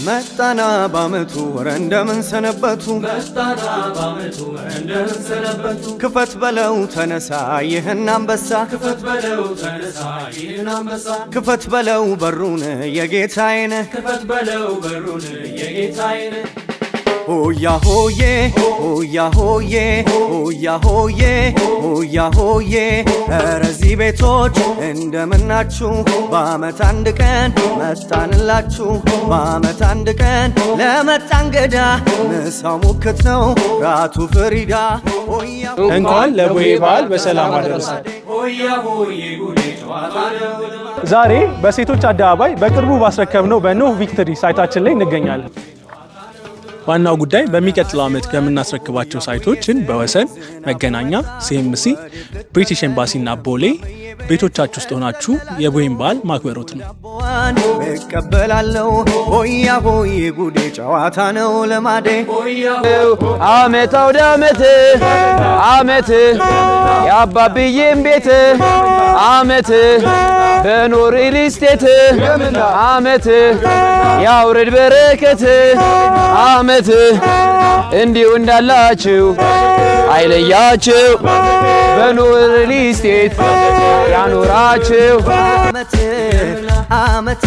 መጣና ባመቱ፣ ወረ እንደምን ሰነበቱ። መጣና ባመቱ፣ እንደምን ሰነበቱ። ክፈት በለው ተነሳ ይህን አንበሳ። ክፈት በለው ተነሳ ይህን አንበሳ። ክፈት በለው በሩን የጌታዬን። ክፈት በለው በሩን የጌታዬን። ሆያ ሆዬ ሆያ ሆዬ ሆያ ሆዬ ሆያ ሆዬ፣ ኧረ እዚህ ቤቶች እንደምናችሁ? በአመት አንድ ቀን መጣንላችሁ። በአመት አንድ ቀን ለመጣ እንግዳ ምሳው ሙክት ነው፣ ራቱ ፍሪዳ፣ ሆያ። እንኳን ለቡሄ በዓል በሰላም አደረሰን። ሆያ ሆዬ ጉዴ ጨዋታ ነው። ዛሬ በሴቶች አደባባይ በቅርቡ ባስረከብነው በኖህ ቪክተሪ site ኣችን ላይ እንገኛለን። ዋናው ጉዳይ በሚቀጥለው ዓመት ከምናስረክባቸው site ኦችን በወሰን፣ መገናኛ፣ ሲኤምሲ፣ ብሪቲሽ ኤምባሲ እና ቦሌ ቤቶቻችሁ ውስጥ ሆናችሁ የቡሄን በዓል ማክበሮት ነው። ዳቦዋን እቀበላለሁ፣ ሆያ ሆዬ ጉዴ ጨዋታ ነው ልማዴ። አመት አውደ አመት አመት የአባብዬም ቤት አመት በኖህ ሪል ስቴት አመት ያውርድ በረከት አመት እንዲሁ እንዳላችሁ አይለያችሁ፣ በኖህ ሪል ስቴት ያኑራችሁ። አመት አመት።